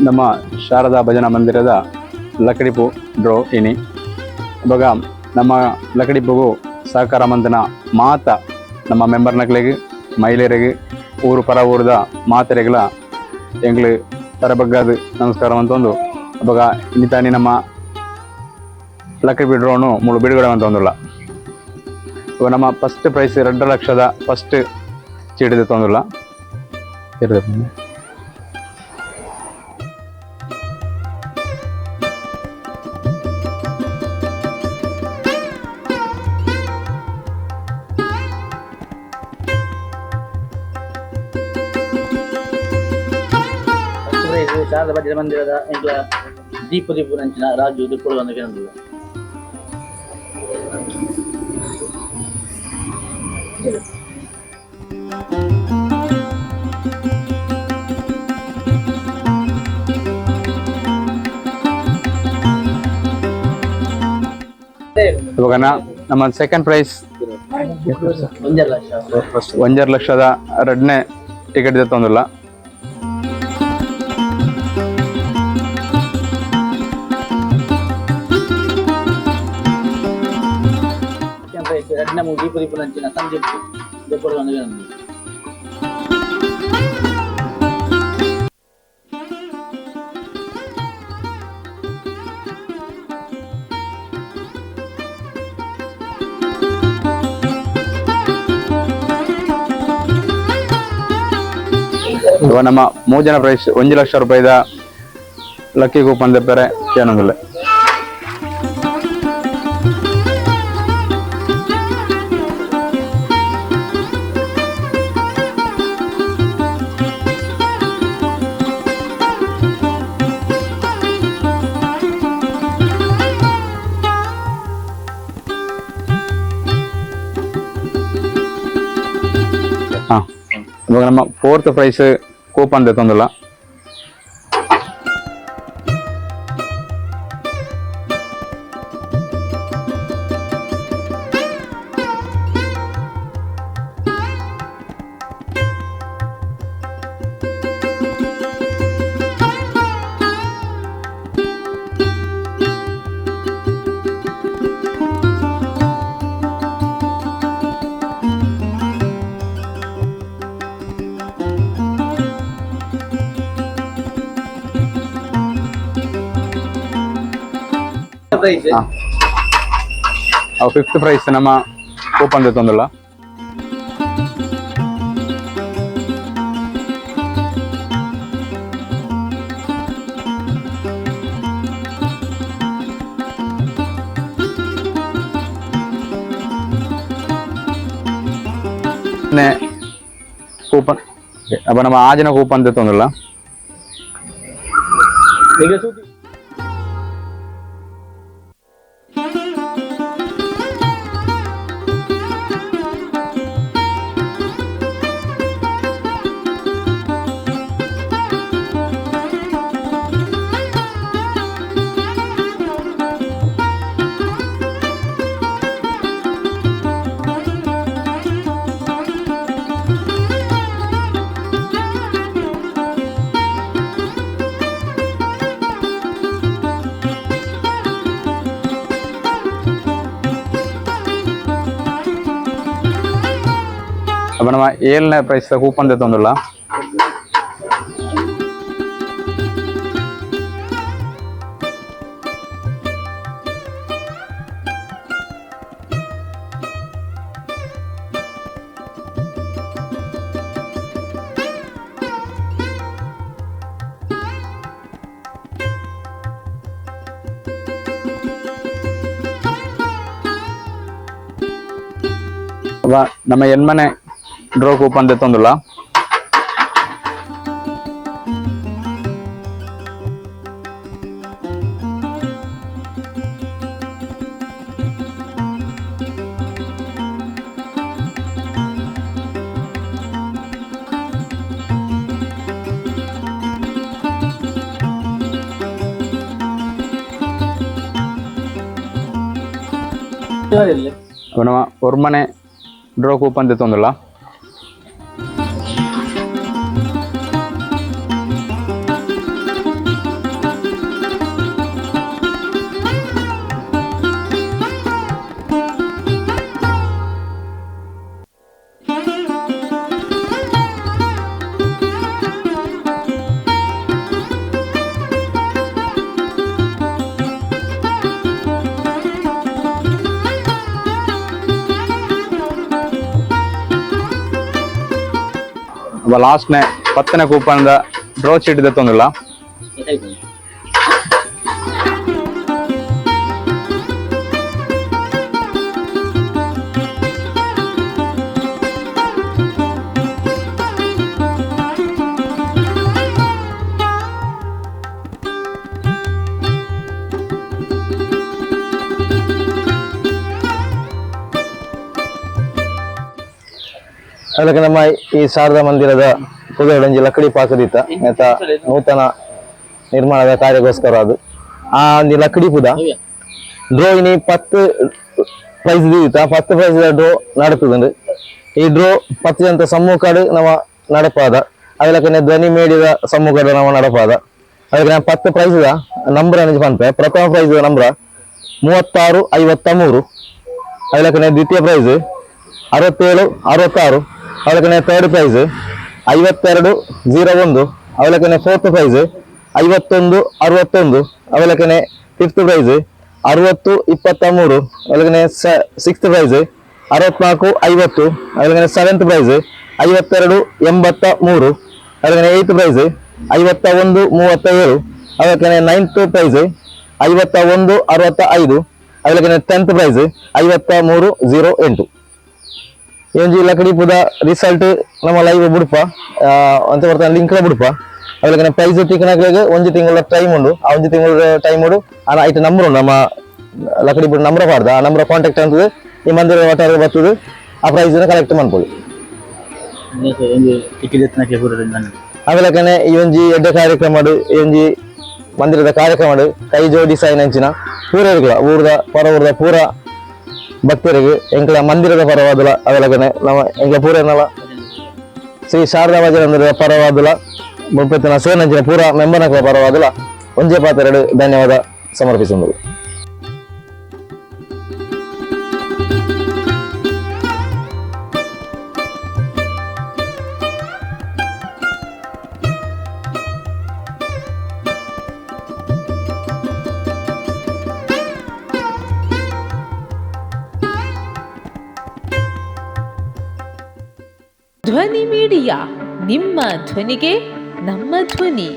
ನಮ್ಮ ಶಾರದಾ ಭಜನಾ ಮಂದಿರದ ಲಕಡಿಪು ಡ್ರೋ ಇನಿ. ಇವಾಗ ನಮ್ಮ ಲಕಡಿಪುಗು ಸಹಕಾರ ಮಂದನ ಮಾತ ನಮ್ಮ ಮೆಂಬರ್ನಕ್ಲೆಗ್ ಮಹಿಳೆಯರಿಗೆ ಊರು ಪರ ಊರದ ಮಾತೆರೆಗಳ ಎಂಗ್ಲು ತರಬಗ್ಗಾದ ನಮಸ್ಕಾರ ಅಂತಂದು ಅವಾಗ ಇನ್ನಿತಾನಿ ನಮ್ಮ ಲಕ್ಕಡಿ ಡ್ರೋನು ಮೂಳು ಬಿಡುಗಡೆ ಅಂತಂದುಲ್ಲ. ಇವಾಗ ನಮ್ಮ ಫಸ್ಟ್ ಪ್ರೈಸ್ 2 ಲಕ್ಷದ ಫಸ್ಟ್ ಚೀಟಿದ ತೊಂದಿಲ್ಲ. ಫಸ್ಟ್ ಪ್ರೈಸ್ ಶಾರದಾ ಭಜನೆ ಮಂದಿರದ ಎಂಕ್ಲ ದೀಪ ದೀಪು ನಂಚಿನ ರಾಜು ದಿಪ್ಪುಡು ಒಂದು ಕೇಂದ್ರ. ಇವಾಗ ನಮ್ಮ ಸೆಕೆಂಡ್ ಪ್ರೈಸ್ 1.5 ಲಕ್ಷ. 1.5 ಲಕ್ಷದ ಎರಡನೇ ಟಿಕೆಟ್ ತೊಂದಿಲ್ಲ. ಸೆಕೆಂಡ್ ಪ್ರೈಸ್ ಎರಡನೇ ದೀಪ ದೀಪು ನಂಚಿನ ಸಂದೀಪ್ ದಿಪ್ಪುಡು ಒಂದು ಕೇಂದ್ರ. ಇವಾಗ ನಮ್ಮ ಮೂಜನ ಪ್ರೈಸ್ 1 ಲಕ್ಷ ರೂಪಾಯಿದ ಲಕ್ಕಿ ಕೂಪನ್ ದೆಪ್ಪರೆ ಏನೊಂದಿಲ್ಲ. ಹಾ, ಇವಾಗ ನಮ್ಮ ಫೋರ್ತ್ ಪ್ರೈಸ್ ಕೂಪನ್ ದೆತ್ತೊಂದಿಲ್ಲ. ಪ್ರೈಸ್. ಹಾ, ಫಿಫ್ತ್ ಪ್ರೈಸ್ ನಮ್ಮ ಕೂಪನ್ ದೆತ್ತೊಂದಿಲ್ಲ. ಕೂಪನ್ ಅಪ್ಪ ನಮ್ಮ ಆಜಿನ ಕೂಪನ್ ದೆತ್ತೊಂದಿಲ್ಲ. ಈಗ ಸೂತಿ. ಅಪ್ಪ ನಮ್ಮ ಏಳನೇ ಪ್ರೈಸ್ ಕೂಪನ್ ದೆತ್ತೊಂದಿಲ್ಲ. ಅಪ್ಪ ನಮ್ಮ ಎನ್ಮನೆ ಡ್ರೋ ಕೂಪನ್ ದೆತ್ತೊಂದಿಲ್ಲ. ಅಪ್ಪ ನಮ್ಮ ಒರ್ಮನೆ ಡ್ರೋ ಕೂಪನ್ ದೆತ್ತೊಂದಿಲ್ಲ. ಲಾಸ್ಟ್ನೆ 10ನೇ ಕೂಪನ್ದ ಡ್ರಾ ಚೀಟ್ ದೆತ್ತೊಂದುಲ್ಲ. ಅದಕ್ಕೆ ನಮ್ಮ ಈ ಶಾರದಾ ಮಂದಿರದ ಪುದರೊಂಜಿ ಲಕ್ಕಡಿ ಪಾಕದಿತ್ತ ನೇತ ನೂತನ ನಿರ್ಮಾಣದ ಕಾರ್ಯಕ್ಕೋಸ್ಕರ ಅದು ಆ ಒಂಜಿ ಲಕ್ಕಡಿ ಪುದ ಡ್ರೋ ಇನಿ 10 ಪ್ರೈಸ್ ದೀತ 10 ಪ್ರೈಸ್ ಡ್ರೋ ನಡತದುಂಡು. ಈ ಡ್ರೋ 10 ಜನತ ಸಮ್ಮುಖಡ್ ನಮ ನಡಪಾದ ಅದಕ್ಕೆ ಧ್ವನಿ ಮೇಡಿದ ಸಮ್ಮುಖಡ್ ನಮ ನಡಪಾದ ಅದಕ್ಕೆ ನಾನು 10 ಪ್ರೈಸ್ ನಂಬರ್ ಅನಿಜ ಪನ್ಪೆ. ಪ್ರಥಮ ಪ್ರೈಸ್ ನಂಬರ್ 36 53. ಅದಕ್ಕೆ ದ್ವಿತೀಯ ಪ್ರೈಸ್ 67 66. ಅವಲಕ್ಕನೆ ಥರ್ಡ್ ಪ್ರೈಸ್ 52 01. ಅವಲಕ್ಕನೆ ಫೋರ್ತ್ ಪ್ರೈಸ್ 51 61. ಅವಲಕ್ಕನೆ ಫಿಫ್ತ್ ಪ್ರೈಸ್ 60 23. ಅವಲಕ್ಕನೆ ಸಿಕ್ಸ್ತ್ ಪ್ರೈಸ್ 64 50. ಅವಲಕ್ಕನೆ ಸೆವೆಂತ್ ಪ್ರೈಸ್ 52 83. ಅವಲಕ್ಕನೆ ಏಯ್ತ್ ಪ್ರೈಸ್ 51 37. ಅವಲಕ್ಕನೆ ನೈನ್ತ್ ಪ್ರೈಸ್ 51 65. ಅವಲಕ್ಕನೆ ಟೆಂತ್ ಪ್ರೈಸ್ 53 08. ಒಂಜಿ ಲಕಡಿ ಪುದ ರಿಸಲ್ಟ್ ನಮ್ಮ ಲೈವ್ ಬುಡ್ಪ ಅಂತ ಬರ್ತಾನೆ ಲಿಂಕ್ ಬುಡ್ಪ. ಅವಲಕ್ಕನೆ ಪ್ರೈಸ್ ತಿಕ್ಕನಕ್ಲೆಗ್ ಒಂಜಿ ತಿಂಗಳ ಟೈಮ್ ಉಂಡು. ಆ ಒಂಜಿ ತಿಂಗಳ ಟೈಮ್ ಉಂಡು. ಆ ಐಟ್ ನಂಬರ್ ಉಂಡು, ನಮ್ಮ ಲಕಡಿ ಪುಡ ನಂಬರ್ ಪಾಡ್ದ ಆ ನಂಬರ್ ಕಾಂಟ್ಯಾಕ್ಟ್ ಅಂತದೆ ಈ ಮಂದಿರ ಒಟ್ಟಾರೆ ಬರ್ತದೆ. ಆ ಪ್ರೈಸ್ ಕಲೆಕ್ಟ್ ಮನ್ಪೊಲಿ. ಅವಲಕ್ಕನೆ ಈ ಒಂಜಿ ಎಡ್ಡೆ ಕಾರ್ಯಕ್ರಮ ಈ ಒಂಜಿ ಮಂದಿರದ ಕಾರ್ಯಕ್ರಮ ಕೈ ಜೋಡಿ ಸಾಯಿನಂಚಿನ ಪೂರ ಇರ್ಕಲ ಊರ್ದ ಪರ ಊರ್ದ ಪೂರ ಭಕ್ತರಿಗೆ ಎಂಕಲ ಮಂದಿರದ ಪರವಾದಲ ಅವಲಕ್ಕನೆ ನಮ್ಮ ಎಂಕಲ ಪೂರನಲ ಶ್ರೀ ಶಾರದಾ ಭಜನ ಪರವಾದಲ ಮುಪ್ಪತ್ತಿನ ಸೇನಂಚಿನ ಪೂರ ಮೆಂಬರ್ನಕಲ ಪರವಾದಲ ಒಂಜೇ ಪಾತ್ರೆಡು ಧನ್ಯವಾದ ಸಮರ್ಪಿಸುವುದು. ಧ್ವನಿ ಮೀಡಿಯಾ, ನಿಮ್ಮ ಧ್ವನಿಗೆ ನಮ್ಮ ಧ್ವನಿ.